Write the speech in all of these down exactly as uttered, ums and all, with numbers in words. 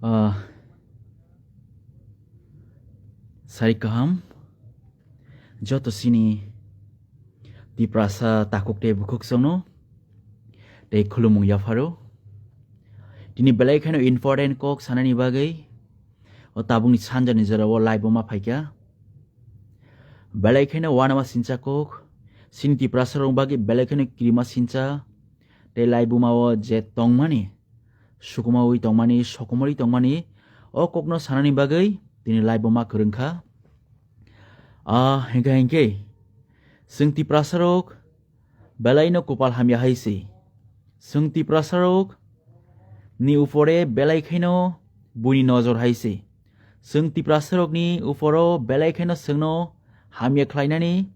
Ah, sari kaham, joto sini Tiprasa takuk tei bukhuk songno tei khulumung yapharo. Tini belai kheno important kok sanani bagwi o tabukni sanjani jorao live-o ma phaikha. Belai kheno wanama sincha kok, sini Tiprasa rok bagwi belai kheno kirima sincha tei live-o ma o je tongmani, sukumawi tongmani, sokomori tongmani, o kokno sanani bagwi tini live-o ma kwrwngkha. Ah, hinkhe hinkhe, chwng Tiprasa rok belaino kopal hamya hai se. Chwng Tiprasa rok ni upore belai khaino buini nojor hai se. Chwng Tiprasa rok ni uporo belai khaino chwngno hamya khlainani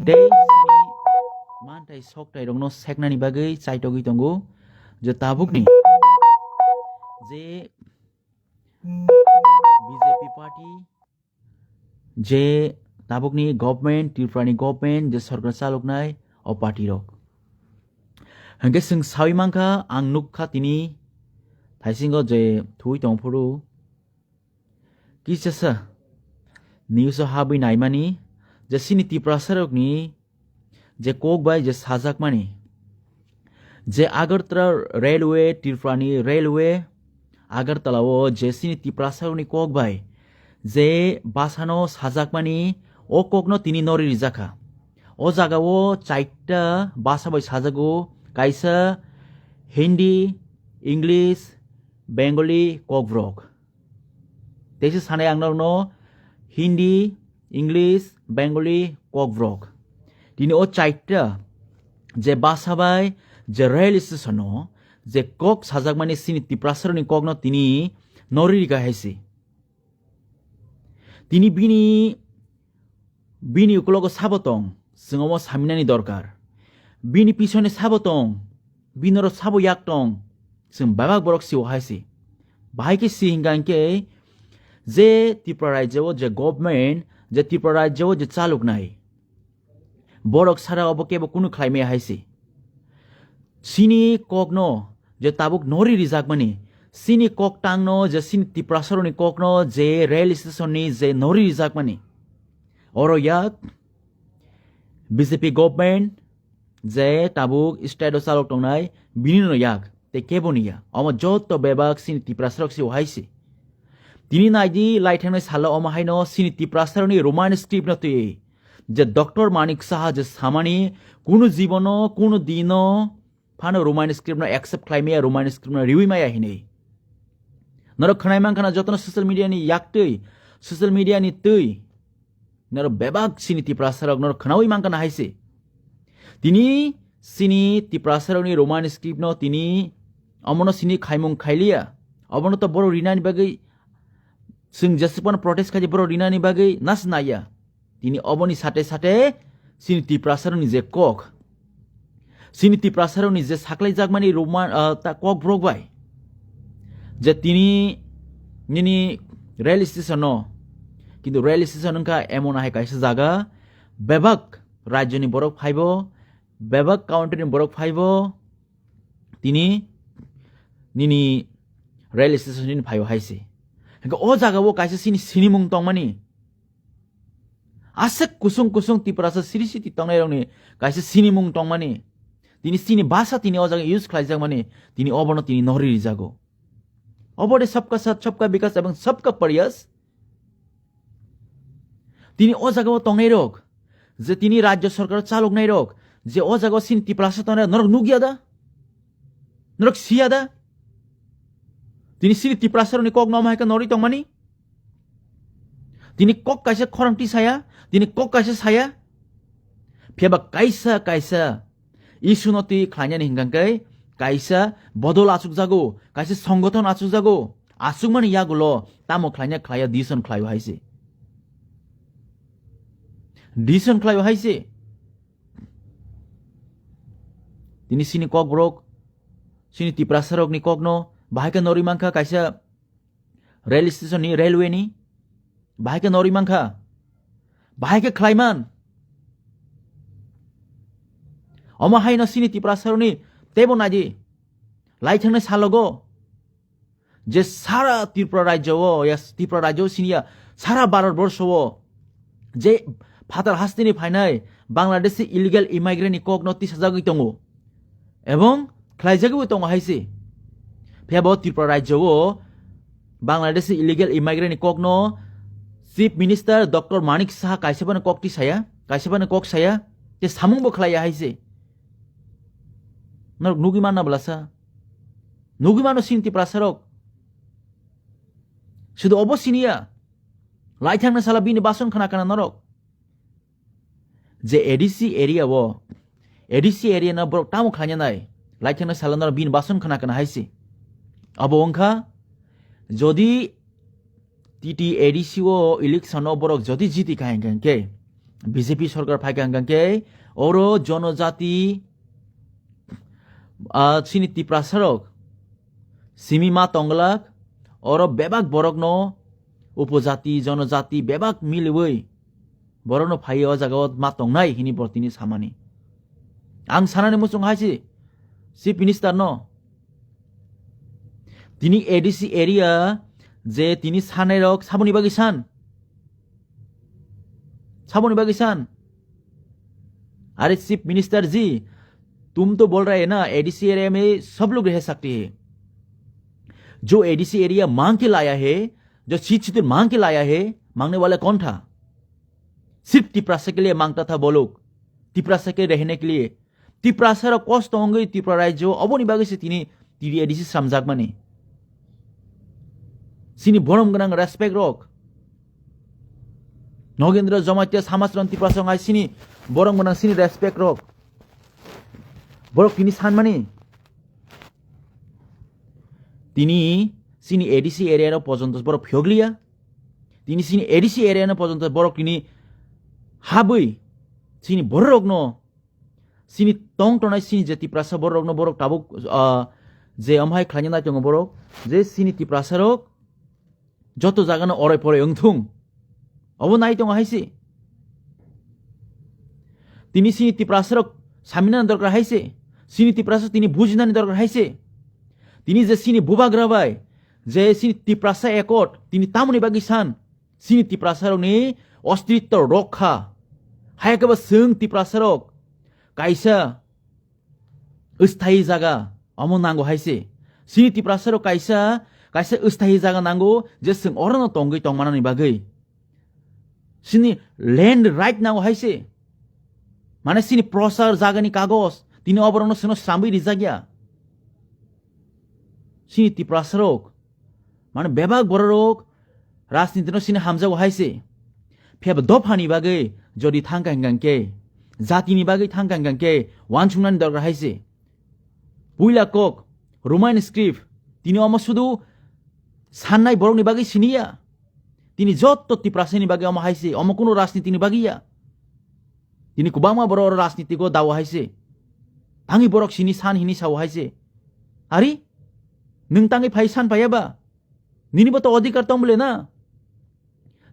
tei chini manthai soktai rokno seknani bagwi chaitogwi tongo. Je tabukni je B J P party, je tabukni government, Tripura ni government, je sorkar chaloknai o party rok. Hinkhe chwng sawi mankha, ang nukha tini thaisingo je thui tongphuru kisasa news o habwi naimani je sini Tiprasa rokni je kok bai je sajakmani, je Agartala railway, Tripura ni railway, Agartala o je sini Tiprasa rokni kok bai je basano sajakmani, o kokno tini nori rijakha. O jaga o chaita basa bai sajago, kaisa Hindi, English, Bengali, Kokborok. Teisa sanai ang norokno Hindi, English, Bengali, Kokborok. Tini o chaita je basa bai je rail station o je kok sajakmani sini Tiprasarokni kokno tini nori rika hai se. Tini bini, bini ukulogo sabo tong, chwng omo saminani dorkar. Bini pisone sabo tong, bini oro sabo yak tong, chwng bebak borok sio hai se. Bahai khe si hinkha hinkhe je Tripura rajyo o je government, je Tripura rajyo o je chaloknai, borok sara obo kebo kunu khlai maya hai se. Sini kokno je tabuk nori rijakmani, sini koktangno je sini Tiprasarokni kokno je rail station ni je nori rijakmani, oro yak B J P government je tabuk state o chalok tongnai, bini no yak tei kebo ni ya. Omo joto bebak sini Tiprasarok se hai se. Tini naidi, lai thangnai salo omo haino sini Tiprasarokni Roman script no twi je Doctor Manik Saha je samani, kunu jibono, kunu dino phano Roman script no accept khlai maya, Roman script no riwi maya hinwi. Norok khwnai mankha na jotono social media ni yaktwi, social media ni twi. Norok bebak sini Tiprasarok norok khwnawi mankha na hai se. Tini sini Tiprasarokni Roman script no tini omono sini khaimung khailiya. Obono to borok rinani bagwi, chwng jeswkmano protest khaidi borok rinani bagwi nas naiya. Tini oboni sate sate sini Tiprasarokni je kok, sini Tiprasarokni je saklaijakmani Roman, ah, ta Kokborok bai je tini nini rail station no, kintu rail station wngkha emon hai kaisa jaga, bebak rajyoni borok phaibo, bebak country ni borok phaibo, tini nini rail station ni phaibo hai se. Hingke o jaga o kaisa sini sinimung tongmani, aswk kusung kusung Tiprasa siri siti tongnairokni kaisa sinimung tongmani, tini sini basa tini o jaga use khlaijakmani, tini obono tini nori rijago. Obo de sabka sath, sabka bikas ebong sabka prayas. Tini o jaga o tongnairok, je tini rajyo sorkar chaloknairok, je o jaga o sini Tiprasa tongnai norok nukya da? Norok siya da? Tini sini Tiprasarokni kok no omo hai khe norwi tongmani? Tini kok kaisa khorang tisaya, tini kok kaisa saya. Phiya ba kaisa kaisa issue no twi khlainani hinkha khe kaisa bodol achukjago, kaisa songothon achukjago. Achukmani yagulo tamo khlaina khlaiya decision khlaio hai se. Decision khlaio hai se. Tini sini Kokborok, sini Tiprasarokni kokno bahai khe norwi mankha kaisa rail station ni, railway ni. Bahai khe norwi mankha. Bahai khe khlaiman. Omo haino sini Tiprasarokni teibo naidi. Lai thangnai salogo. je sara Tripura rajyo o, ya Tripura rajyo o siniya, sara Bharat borsho o je phatar hasteni phainai Bangladeshi illegal immigrant ni kok no tisajagwi tongo, ebong khlaijagwi tongo hai se. Phiya bo Tripura rajyo o Bangladeshi illegal immigrant ni kok no Chief Minister Doctor Manik Saha kaisa bani kok tisaya, kaisa bani kok saya, te samung bo khlaiya hai se. Norok nugwi manna bwlasa. Nugwi mano sini Tiprasa rok. Sudu obo siniya. Laithangna sala bini bason khana kana norok. Je A D C area o, A D C area no borok tamo khlanya nai. Laithangna sala norok bini bason khana kana hai se. Abo wngkha, jodi T T A D C o election o borok jodi jiti kha hingkha hingkhe, B J P sorkar phai kha hingkha hingkhe, oro jonojati, ah, chini Tiprasa rok simi ma tonglak, oro bebak borok no upojati, jonojati bebak miliwi borok no phai o jaga o ma tongnai hini borok tini samani. Ang sanani muchung hai se Chief Minister no, tini A D C area je tini sanai rok saboni bagwi san, saboni bagwi san. अरे chief minister जी, तुम तो बोल रहे हैं ना, ADC area में सब लोग रह सकते हैं। जो एडीसी एरिया मांग के लाया है, जो सीट सीट मांग के लाया है, मांगने वाला कौन था? सिर्फ तिपरासा के लिए मांगता था वो लोग, तिपरासा के रहने के लिए। Tiprasa rok kosto wngwi Tripura rajyo oboni bagwi se tini T D A D C sramjakmani. Sini borom gwnang respect rok. Nogendra Jamatia Samachron Tiprasa wng hai sini borom gwnang sini respect rok. Borok tini sanmani. Tini sini A D C area no pojonto borok phiyokliya. Tini sini A D C area no pojonto borok tini habwi sini borok no sini tong tongnai sini je Tiprasa borok no borok tabuk, ah, je amhai khlaina nai tongo borok je sini Tiprasa rok joto jaga no orai porai wngthung. Obo nai tongo hai se. Tini sini Tiprasa rok saminani dorkar hai se. Sini Tiprasa tini bujinani dorkar hai se. Tini je sini bubagra bai je sini Tiprasa Accord tini tamoni bagwi san sini Tiprasa rokni ostitto rokha. Hai khe bo chwng Tiprasa rok kaisa sthayi jaga omo nango hai se. Sini Tiprasa rok kaisa, kaisa sthayi jaga nango je chwng orono tongwi tongmanani bagwi. Sini land right nango hai se. Mane sini prosar jagani kagos tini oborokno chwngno sramwi rijak ya. Sini Tiprasa rok, mane bebak bororok rajniti no sini hamjago hai se. Phiya bo dophani bagwi jodi thangka hingka hingke, jatini bagwi thangka hingka hingke wansuknani dorkar hai se. Puila kok, Roman script, tini omo sudu sannai borokni bagwi siniya. Tini jotto Tiprasani bagwi omo hai se, omo kunu rajnitini bagwi ya. Tini kwbangma borok oro rajnitiko dawa hai se. Tangwi borok sini san hini sawo hai se. Ari? Nwng tangwi phai san phaiya ba? Nini bo to odhikar tong bole na?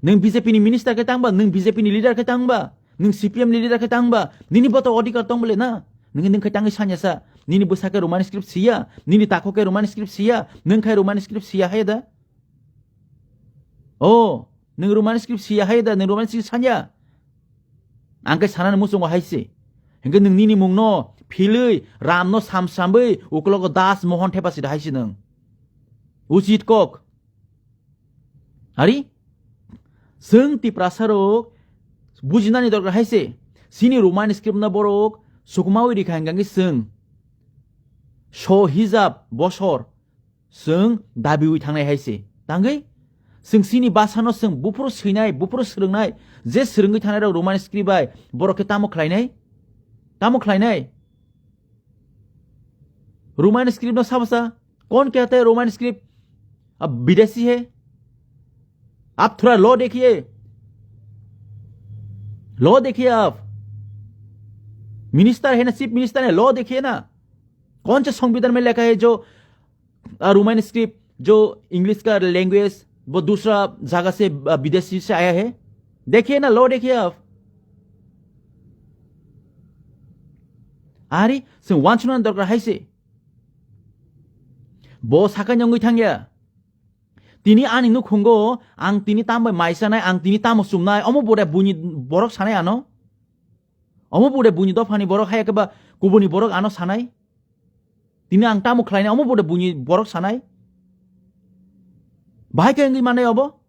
Nwng B J P ni minister khe tang ba, nwng B J P ni leader khe tang ba, nwng C P M ni leader khe tang ba, nini bo to odhikar tong bole na? Nwng, nwng khe tangwi sanya sa, nini bwsa khe Roman script siya, nini takhuk khe Roman script siya, nwng khe Roman script siya hai da? O, nwng Roman script siya hai da, nwng Roman script sanya? Ang khe sanani muchungo hai se. Hinkhe nwng nini mungno philwi, Ramno samsambwi, ukologo Das Mohon thepa sida hai se nwng. Uchit kok. Ari? Chwng Tiprasa rok bujinani dorkar hai se. Sini Roman script no borok sukmawi rikha hingkha khe chwng so hijab bosor chwng dabiwi thangnai hai se. Tangwi chwng chini bwsano chwng buphuru swinai, buphuru swrwngnai, je swrwngwi thangnai rok Roman script bai borok khe tamo khlainai? Tamo khlainai? Roman script no sabasa? कौन कहता है Roman script अब विदेशी है? आप थोड़ा लॉ देखिए, लॉ देखिए आप। मिनिस्टर है ना, चीफ मिनिस्टर है, लॉ देखिए ना। कौन से संविधान में लिखा है जो, अ, रोमन स्क्रिप्ट जो इंग्लिश का लैंग्वेज वो दूसरा जगह से, अ, विदेशी से आया है? देखिए ना, लॉ देखिए आप। Ari, chwng wansuknani dorkar hai se. Bo sakha nyongwi thangya. Tini ani nukhungo ang tini tambai mai sanai, ang tini tamo chumnai, omo bore buini borok sanai ano? Omo bore buini dophani borok hai khe ba kubuni borok ano sanai? Tini ang tamo khlainai, omo bore buini borok sanai? Bahai khe wngwi manai obo?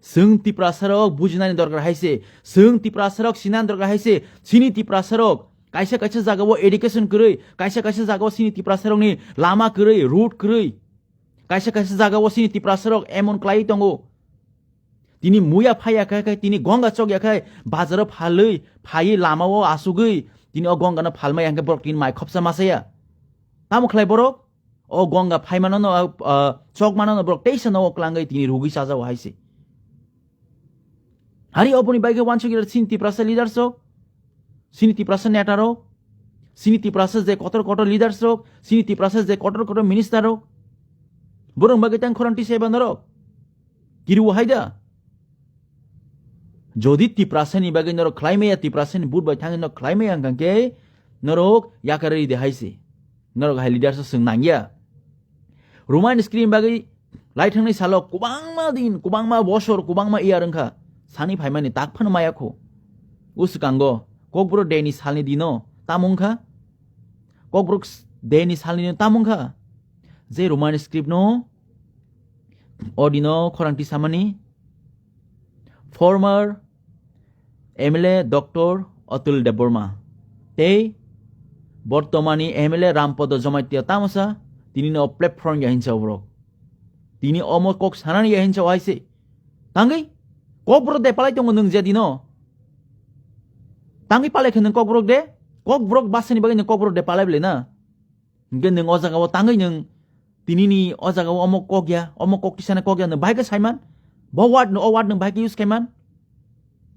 Chwng Tiprasarok bujinani dorkar hai se, chwng Tiprasarok sinani dorkar hai se, chini Tiprasarok kaisa kaisa jagao education kwrwi, kaisa kaisa jagao chini Tiprasarokni lama kwrwi, road kwrwi, kaisa kaisa jagao chini Tiprasarok emon kwlaiwi tongo. Tini muya phaiya khe, khe tini gonga chokya khe bazaro phalwi, phaiwi lamao asugwi, tini o gongano phalmaya hwnkhe borok tini mai khopsa masaya. Tamo khlai borok? O gonga phaimano no, ah, chokmano no borok teisa no o klangwi tini rugwi chajao hai se. Hari oboni bai khe wansuk ira chini Tiprasa leaders rok, chini Tiprasa neta rok, chini Tiprasa je kotor kotor leaders rok, chini Tiprasa je kotor kotor minister rok. Borok bagwi tang khorang tisa eba norok. Kiriwo hai da? Jodi Tiprasani bagwi norok khlai maya, Tiprasani but bai thangwi norok khlai maya hwnkha khe norok yakarwi de hai se. Norok hai leaders o swng nangya. Roman script bagwi lai thangnai salo kwbangma din, kwbangma bosor, kwbangma year wngkha. Sani phaimani tak phano maya kho. Uswkango Kokborok deni salni dino tamo wngkha? Kokborok s-, deni salni dino tamo wngkha? Je Roman script no odino khorang tisamani former M L A Doctor Atul Debbarma tei bortomani M L A Rampodo Jamatia tamosa tini no platform ya hinsa borok. Tini omo kok sanani ya hinsa hai se. Tangwi Kokborok de palai tongo nwng je dino. Tangwi palai khe nwng Kokborok de. Kokborok basani bagwi nwng Kokborok de palai bwle na. Hingke nwng o jaga o tangwi nwng tini ni o jaga o omo kok ya, omo kok tisana kok ya, nwng bahai khe saiman? Bo word no, o word nwng bahai khe use khaiman?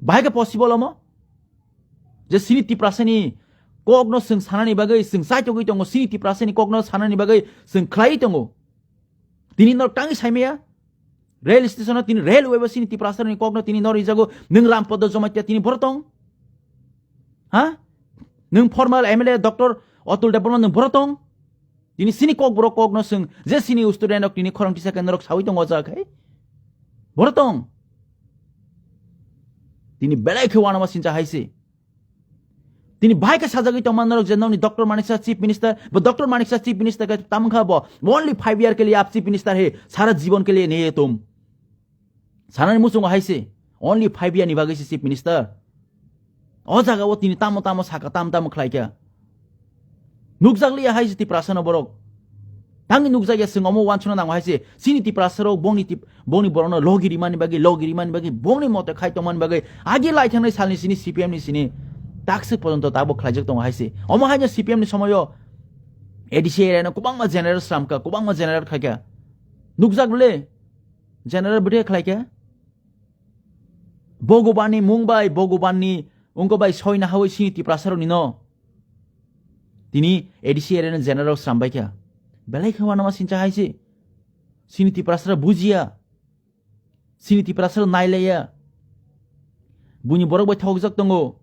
Bahai khe possible omo? Je sini Tiprasa ni kok no swng sanani bagwi, swng chaitogwi tongo, sini Tiprasa ni kok no sanani bagwi swng khlaiwi tongo. Tini no tangwi saimaya? Rail station o tini railway bo sini Tiprasa ni kok no tini no rijago, nwng Rampodo Jamatia tini boro tong? Ha? Nwng former M L A Doctor Atul Debbarma nwng boro tong? Tini sini kok borok kok no swng, je sini student rok tini khorang tisa khe norok sawi tongo o jaga khai? Boro tong? Tini belai khe wanama sincha hai se. Tini bahai khe sajagwi tongma norok je nokni Doctor Manik Saha Chief Minister, bo Doctor Manik Saha Chief Minister khe tamung kha bo, only five year ke liye aap Chief Minister hai, sara jibon ke liye nahi hai tum. Sanani muchungo hai se, only five year ni bagwi se Chief Minister. O jaga o tini tamo tamo saka, tamo tamo khlai kha. Nukjak liya hai se Tiprasa no borok. Tangni nukjak ya, swng omo wansukna nango hai se. Sini Tiprasa rok bongni tip-, bongni borok no logi rimani bagwi, logi rimani bagwi, bongni mote khai tongmani bagwi. Agi lai thangnai salni sini C P M ni sini takswk pojonto tabuk khlaijak tongo hai se. Omo hai no C P M ni somoyo A D C area no kwbangma general slam kha, kwbangma general khai kha. Nukjak le? General bwtwi khlai kha? Bhagwanni mung bai, Bhagwanni wngko bai soi nahawi sini Tiprasa rokni no. Tini A D C area ni general sram bai kha. Belai khe wanama sincha hai se. Sini Tiprasa rok bujiya. Sini Tiprasa rok nailaiya. Buini borok bai thokjak tongo.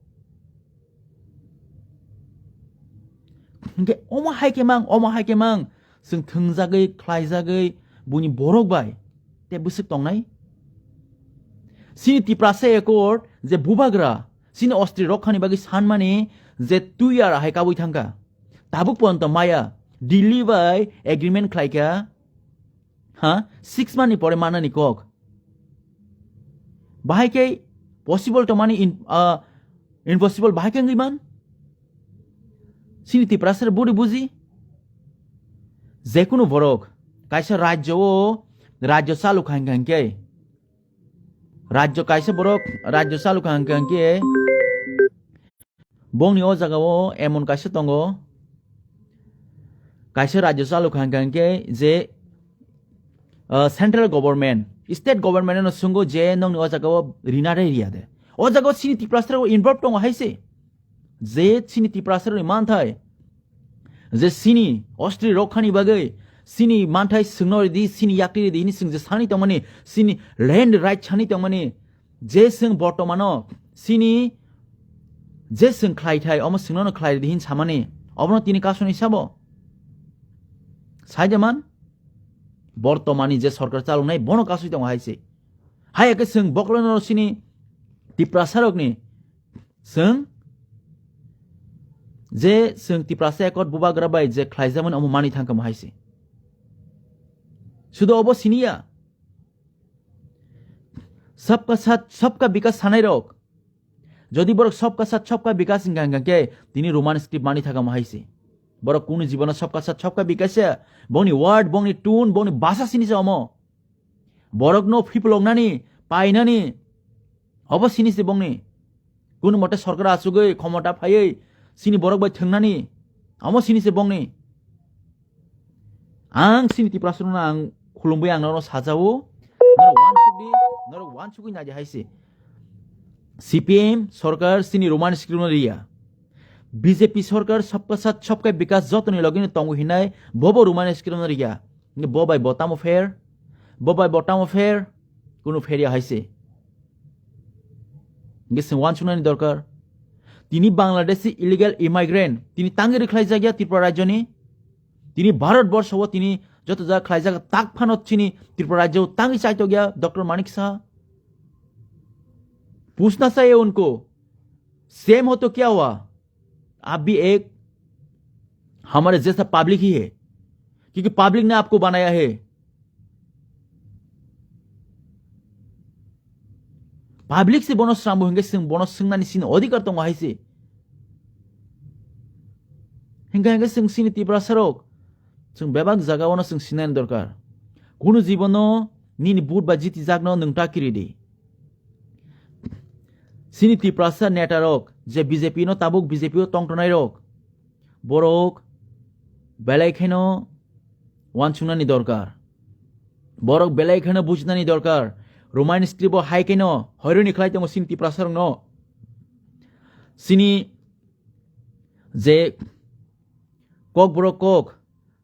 Hingke omo hai khe mang, omo hai khe mang. Chwng thwngjagwi, khlaijagwi, buini borok bai te bwswk tongnai. Sini Tiprasa Accord je bubagra, sini ostri rokhani bagwi sanmani je two year hai kabui thangkha. Tabuk pojonto maya, Delhi bai agreement khlaikha, ha, six month ni pore manani kok. Bahai khe possible tongmani in-, ah, impossible bahai khe wngwi man? Sini Tiprasa budi buji? Jekunu borok kaisa rajyo o rajyo chalu kha hingkha hingkhe, rajyo kaisa borok rajyo chalu kha hingkha hingkhe, bongni o jaga o emon kaisa tongo, kaisa rajyo chalu kha hingkha hingkhe je, ah, central government, state government no swnggo je nongni o jaga o rina de riya de. O jaga o sini Tiprasa rok involve tongo hai se. Je sini Tiprasa rokni manthai, je sini ostri rokhani bagwi sini manthai swngno ridi, sini yakti ridi hini swng je sani tongmani, sini land right sani tongmani, je swng bortomano sini je swng khlai thai, omo swngno no khlai ridi hin samani, obono tini kasuni sabo? Sai de man? Bortomani je sorkar chaloknai bono kasui tongo hai se. Hai khe chwng bokhorokno sini Tiprasarokni chwng je chwng Tiprasa Accord bubagra bai je khlaijakmani omo mani thangkha hai se. Sudo obo siniya. Sabka sat, sabka bikas sanai rok. Jodi borok sabka sat, sabka bikas hingka hingka khe tini Roman script mani thaka mo hai se. Borok kunu jibono sabka sat, sabka bikas se bongni word, bongni tune, bongni basa sini se omo. Borok no phiploknani, painani, obo sini se bongni. Kunu mote sorkar achugwi khomota phaiwi sini borok bai thwngnani, omo sini se bongni. Ang sini Tiprasarokno ang khulumwi ang norok sajao. Norok wansukdi, norok wansukwi naidi hai se. C P M sorkar sini Roman script no riya. B J P sorkar sabka sat sabka bikas jotoni logino tongo hinai bobo Roman script no riya. Bo bai bo tamo fair? Bo bai bo tamo fair? Kunu fair ya hai se. Hingke chwng wansuknani dorkar. Tini Bangladeshi illegal immigrant, tini tangwi rwkhlaijakya Tripura rajyoni. Tini Bharat borsho o tini joto jaga khlaijak, tak phano chini Tripura rajyo o tangwi chaitokya Doctor Manik Saha. Puchna chahiye unko, same ho to kya hua? आप भी एक हमारे जैसा पब्लिक ही है, क्योंकि पब्लिक ने आपको बनाया है। Public se bono srambo hingke chwng bono swngnani sini odhikar tongo hai se. Hingke hingke chwng sini Tiprasarok, chwng bebak jaga ono chwng sinani dorkar. Kunu jibono nini but ba jiti jakno nwng ta kiridi. Sini Tiprasa netarok je B J P no tabuk B J P o tongtonai rok, borok belai kheno wansuknani dorkar. Borok belai kheno bujinani dorkar. Roman script o hai kheno hoironi khlai tongo sini Tiprasa rokno. Sini je Kokborok kok,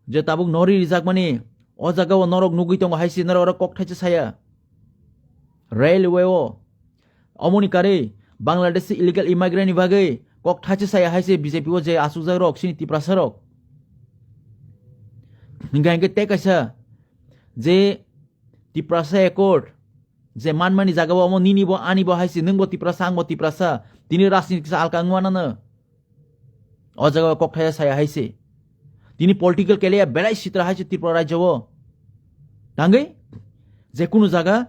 je tabuk nori rijakmani, o jaga o norok nugui tongo hai se norok oro kok thaisa saya. Railway o, omoni karwi Bangladeshi illegal immigrant ni bagwi kok thaisa saya hai se B J P o je achukjak rok, sini Tiprasa rok. Hingka hingke tei kaisa je Tiprasa Accord, je manmani jaga o omo nini bo, ani bo hai se, nwng bo Tiprasa, ang bo Tiprasa, tini rajniti kisa alka wngma nano. O jaga o kok thaisa saya hai se. Tini political keleya belai sitra hai se Tripura rajyo o. Tangwi je kunu jaga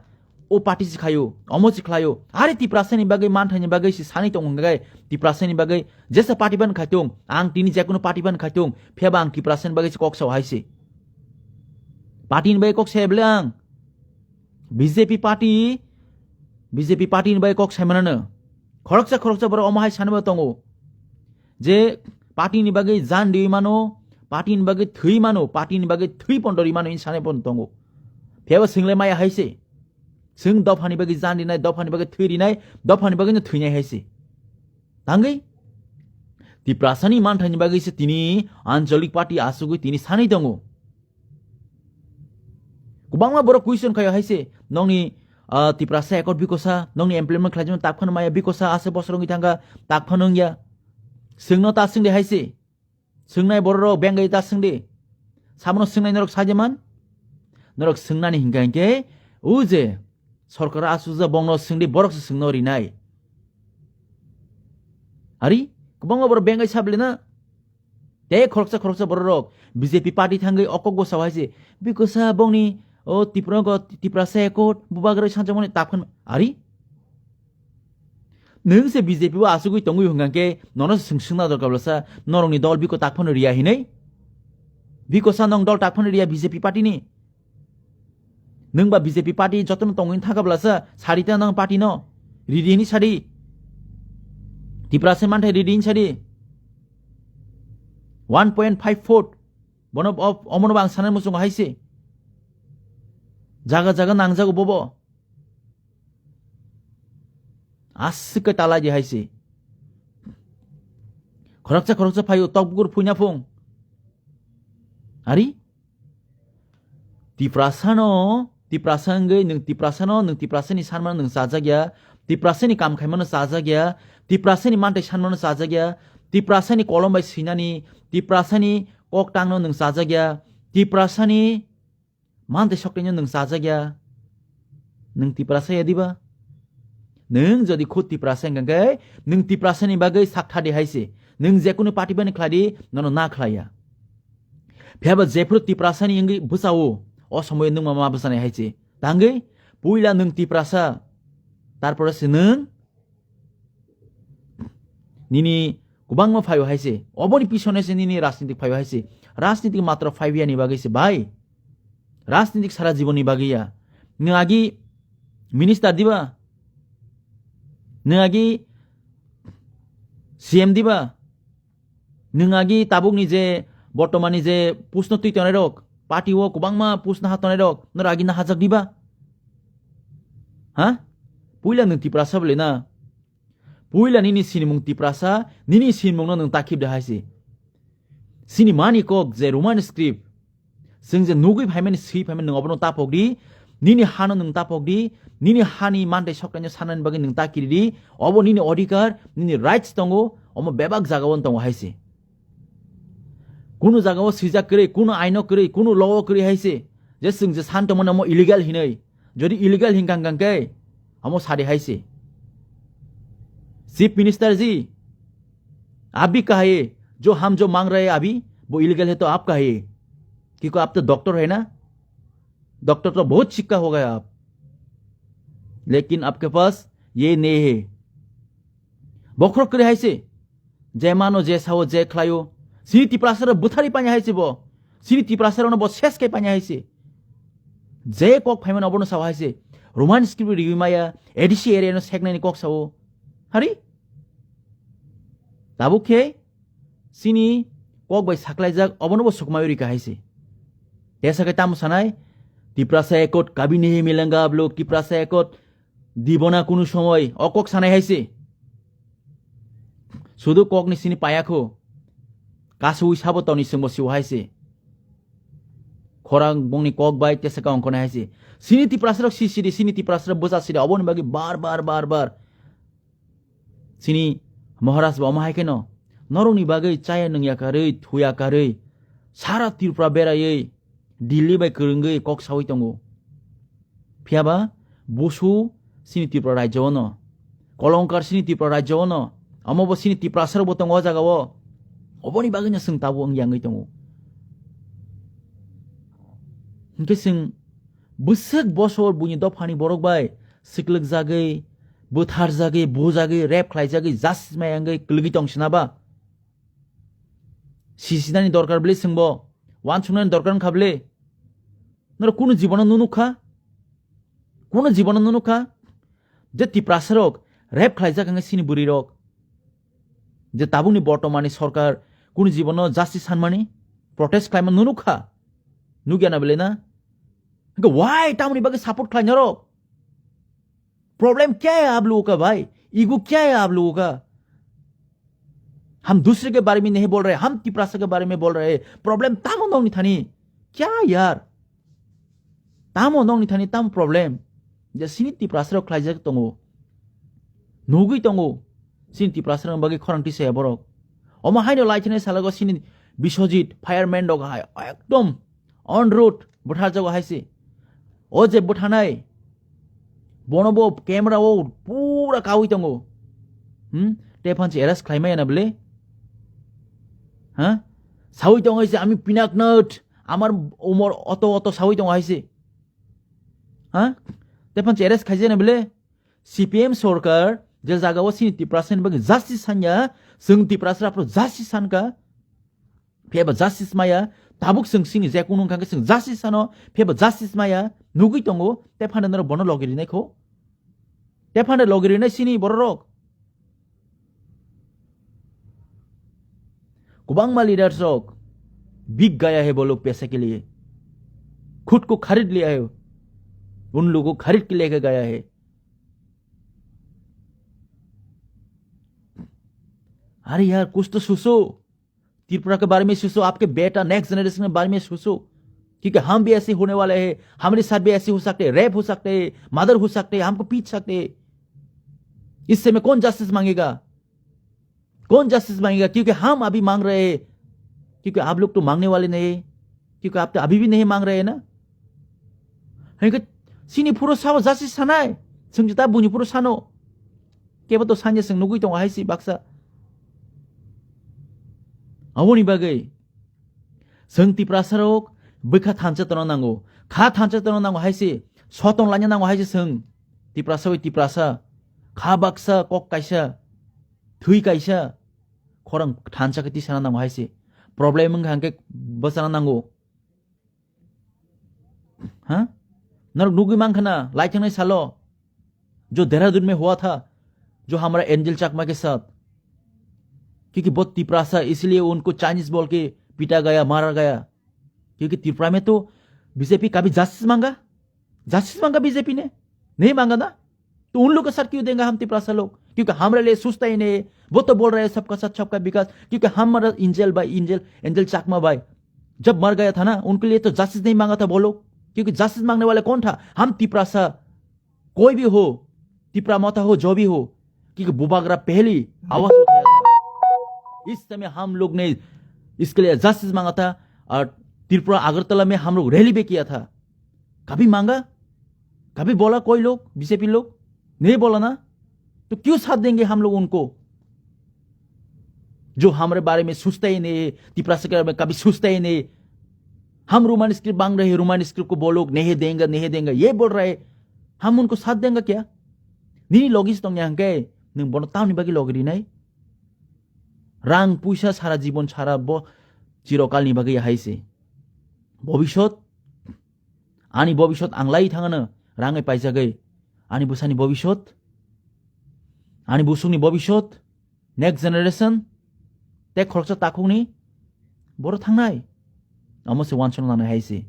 o party se khayo, omo se khlayo. Are Tiprasa ni bagwi, manthai ni bagwi se sani tong hwnga khe, Tiprasa ni bagwi jesa party ban khai tong, ang tini je kunu party ban khai tong, pheba ang Tiprasa ni bagwi se kok sao hai se. Party ni bagwi kok saya bele ang. B J P party, B J P party ni bagwi kok sai manano. Khoroksa khoroksa borok omo hai sanwi tongo. Je party ni bagwi jan riwi mano, party ni bagwi thwi mano, party ni bagwi thwi pondo ri mano, in sanai pondo tongo. Phiyaba swng le maya hai se. Swng dopha ni bagwi jan rinai, dopha ni bagwi thwi rinai, dopha ni bagwi no thwinai hai se. Tangwi Tiprasa ni manthai ni bagwi se tini Anchalik party asugwi tini sanai tongo. Kwbangma borok question khaio hai se, nokni, ah, Tiprasa Accord bikosa, nokni implement khlaijak tak phano maya bikosa, ase bosor wngwi thangkha, tak phano wngya. Swngno ta swngdi hai se. Swngnai borok rok bengwi ta swngdi. Sabono swngnai norok sajeman? Norok swngnani hinkha hinkhe, o je sorkar asukjak bongno swngdi, borok se swngno rinai. Ari, kwbangma borok bengwi sablina. Tei khoroksa khoroksa borok rok B J P party thangwi okok bwsao hai se, bikosa bongni o Tiprasa Accord bubagra sanjakmani tak phano ari. Nwng se B J P o asugwi tongwi hwnkha khe nono se swng swngna dorkar bwlasa, norokni dol biko tak phano riya hinwi? Bikosa nong dol tak phano riya B J P party ni? Nwng ba B J P party jotono tongwi thangkha bwlasa, sarita nang party no ridi hinwi sadi. Tiprasa manthai ridi hinwi sadi. One point five foot. Bono o-, omono bo ang sanai muchungo hai se. Jaga jaga nangjago bobo. Aswk khe talai di hai se. Khoroksa khoroksa phaio tok bukur phuina phung. Ari? Tiprasano, Tiprasa wngwi nwng Tiprasano, nwng Tiprasani sanmano nwng chajakya, Tiprasani kam khaimano chajakya, Tiprasani manthai sanmano chajakya, Tiprasani kolom bai swinani, Tiprasani kok tangno nwng chajakya, Tiprasani Mantei soktaino nwng chajak ya. Nwng Tiprasa ya diba? Nwng jodi khud Tiprasa hwnkha khe, nwng Tiprasani bagwi sak thadi hai se. Nwng jekunu party bani khlai di, nono na khlai ya. Phiya ba jephru Tiprasani wngwi bwchao, o somoyo nwng ma ma bwchanai hai se. Tangwi, puila nwng Tiprasa, tarpore se nwng nini kwbangma phaio hai se. Oboni pisone se nini rajnitik phaio hai se. Rajnitik matro phaibiya ni bagwi se bai. Rajnitik sara jibon ni bagwi ya. Nwng agi minister diba? Nwng agi C M diba? Nwng agi tabukni je bortomani je post no twi tongnai rok, party o kwbangma post no ha tongnai rok, noro agi na hajak diba? Ha? Puila nwng Tiprasa bole na? Puila nini sinimung Tiprasa, nini sinimung no nwng takhib de hai se. Sini mani kok je Roman script, chwng je nugwi phaimani, swi phaimani nwng obono tapok di, nini hano nwng tapok di, nini hani mantei soktaino sanani bagwi nwng ta kiri di, obo nini odhikar, nini rights tongo, omo bebak jagao tongo hai se. Kunu jagao swijak kwrwi, kunu aino kwrwi, kunu law o kwrwi hai se, je chwng je san tongmani omo illegal hinwi, jodi illegal hinkha hwnkha khe, omo sadi hai se. Chief Minister ji, आप भी कहिए, जो हम जो मांग रहे हैं अभी, वो इलीगल है तो आप कहिए, क्योंकि आप तो डॉक्टर है ना, डॉक्टर तो बहुत शिक्षा हो गया आप, लेकिन आपके पास ये नहीं है। Bokhorok kwrwi hai se, je mano, je sao, je khlaio, sini Tiprasa rok bwthari paina hai se bo, sini Tiprasa rok no bo ses kai paina hai se. Je kok phaimani obono sao hai se, Roman script riwi maya, A D C area no seknani kok sao. Hari? Tabuk khe sini kok bai saklaijak, obono bo sukmai rika hai se. Tesa khe tamo sanai, Tiprasa Accord kabhi nahi milanga ab log, Tiprasa Accord dibona kunu somoi, o kok sanai hai se. Sudu kok ni sini paya kho, kasui sabo toni sengbo siu hai se. Khorang bongni kok bai tesa ka ongkona hai se. Sini Tiprasa rok si sidi, sini Tiprasa rok bwsa sidi, oboni bagwi bar bar bar bar. Sini Maharaj bo omo hai kheno norokni bagwi chaya nungya karwi, thuya karwi, sara Tripura beraiwi, Delhi bai kwrwngwi kok sawi tongo. Phiya ba busu sini Tripura rajyo ono, kolongkar sini Tripura rajyo ono, omo bo sini Tiprasa rok bo tongo o jaga o. Oboni bagwi no chwng tabuk wng yangwi tongo. Hinkhe chwng bwswk bosor buini dophani borok bai siklwk jagwi, bwthar jagwi, bujagwi, rep khlai jagwi, justice mai wngwi kwlwgwi tong sina ba? Sisinani dorkar bwle chwngbo, uansuknani dorkar wngkha bwle? Norok kunu jibono nunukha? Kunu jibono nunukha? Je Tiprasa rok rep khlaijak wngkha sini bwrwi rok. Je tabukni bortomani sorkar kunu jibono justice sanmani protest khlaima nunukha? Nukya na bwle na? Hwnkhe why tamoni bagwi support khlai norok? Problem क्या है आप लोगों का भाई? ईगो क्या है आप लोगों का? हम दूसरे के बारे में नहीं बोल रहे, हम तिपरासा के बारे में बोल रहे हैं। Problem tamo nokni thani? क्या यार? Tamo nokni thani tamo problem? Je sini Tiprasa rok khlaijak tongo, nugwi tongo, sini Tiprasa rok bagwi khorang tisa ya borok. Omo haino lai thani salago sini Biswajit fireman rok hai ekdom on road bwtharjago hai se. O je bwthanai, bono bo camera o pura kawi tongo. Hmm? Te phansi arrest khlaimaya na bwle? Ha? Sawi tongo hai se, "Ami Pinaknath, amar umor oto oto," sawi tongo hai se. Ha? Te phansi arrest khaijaya na bwle? C P M sorkar je jaga o sini Tiprasa ni bagwi justice sanya, chwng Tiprasa rok justice sanka. Phiyaba justice maya, tabuk chwng sini je kunu wngkha khe chwng justice sano, phiyaba justice maya, nugwi tongo, te phano norok bono logi rinai kho. Te phano logi rinai sini bororok. Kwbangma leaders rok, बिक गया है वो लोग पैसे के लिए, खुद को खरीद लिया है, उन लोगों को खरीद के लेके गया है। अरे यार, कुछ तो सोचो। त्रिपुरा के बारे में सोचो, आपके बेटा, नेक्स्ट जनरेशन के बारे में सोचो, क्योंकि हम भी ऐसे होने वाले हैं, हमारे साथ भी ऐसे हो सकते हैं, रेप हो सकते हैं, मर्डर हो सकते हैं, हमको पीट सकते हैं। इससे में कौन जस्टिस मांगेगा? कौन जस्टिस मांगेगा? क्योंकि हम अभी मांग रहे हैं, क्योंकि आप लोग तो मांगने वाले नहीं, क्योंकि आप तो अभी भी नहीं मांग रहे हैं ना। Hingke sini phuru sabo jasi sanai. Sengji ta buni phuru sano. Kebo to sanya seng nugui tongo hai si baksa. Aboni bagwi seng Tiprasa rok bwkha thansa tono nango. Kha thansa tono nango hai si. Sotong lanya nango hai si seng. Tiprasa bai Tiprasa. Kha baksa kok kaisa. Thwi kaisa. Khorang thansa khe tisana nango hai si. Problem wngkha hingke bwsana nango. हाँ? नरक नुगुई मांग खाना, लाइक नहीं सालो। जो देहरादून में हुआ था, जो हमारा एंजल चाकमा के साथ। क्योंकि बहुत तिपरासा, इसलिए उनको चाइनीज बोल के पीटा गया, मारा गया। क्योंकि त्रिपुरा में तो बीजेपी कभी जस्टिस मांगा? जस्टिस मांगा बीजेपी ने? नहीं मांगा ना? तो उन लोग के साथ क्यों देंगे हम तिपरासा लोग? क्योंकि हमारे लिए सोचता ही नहीं है। वो तो बोल रहे हैं सबका साथ सबका विकास, क्योंकि हमारा एंजल भाई, एंजल, एंजल चाकमा भाई जब मर गया था ना, उनके लिए तो जस्टिस नहीं मांगा था बोलो, क्योंकि जस्टिस मांगने वाले कौन था? हम तिपरासा, कोई भी हो, तिपरा मोता हो, जो भी हो, क्योंकि बुबागरा पहली आवाज उठाया था। इस समय हम लोग ने इसके लिए जस्टिस मांगा था और त्रिपुरा अगरतला में हम लोग रैली भी किया था। कभी मांगा? कभी बोला कोई लोग, बीजेपी लोग? नहीं बोला ना? तो क्यों साथ देंगे हम लोग उनको, जो हमारे बारे में सोचता ही नहीं है, तिपरासा के बारे में कभी सोचता ही नहीं? हम रोमन स्क्रिप्ट मांग रहे हैं, रोमन स्क्रिप्ट को बोलो, नहीं देंगे, नहीं देंगे, ये बोल रहे हैं, हम उनको साथ देंगे क्या? Nini logis tong yang ke, nung bono tamni bagi logri nai? Rang puisa sara jibon sara bo chirokalni bagwi hai se. Bobisot, ani bobisot ang lai thangano, rangai paijagwi. Ani bwsani bobisot, ani busukni bobisot, next generation, tei khoroksa takhukni boro thangnai. Omo se uansukna nangnai hai se.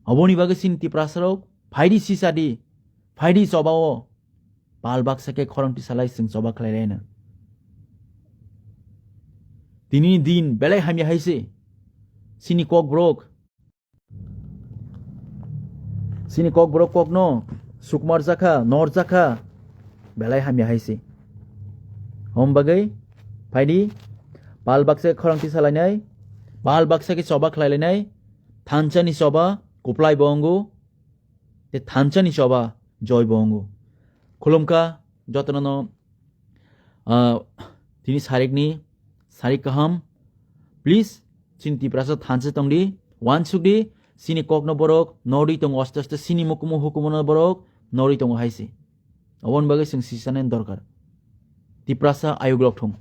Oboni bagwi chini Tiprasarok, phaidi sisadi, phaidi chobao, pal baksa khe khorang tisalai chwng choba khlailaino. Tini din belai hamya hai se. Chini kokborok, chini kokborok kokno sukmar jakha, nor jakha, belai hamya hai se. Hom bagwi phaidi pal baksa khe khorang tisalainai, pal baksa khe choba khlailainai, thansa ni choba kuplai bo wngo, tei thansa ni choba joi bo wngo. Khulumkha jotono no, ah, tini sarikni, sarik kaham. Please, chini Tiprasa thansa tongdi, uansukdi, chini kokno borok norwi tongo aste aste, chini mukumu hukumuno borok norwi tongo hai se. Oboni bagwi chwng sisana dorkar. Tiprasa ayuk lok thung.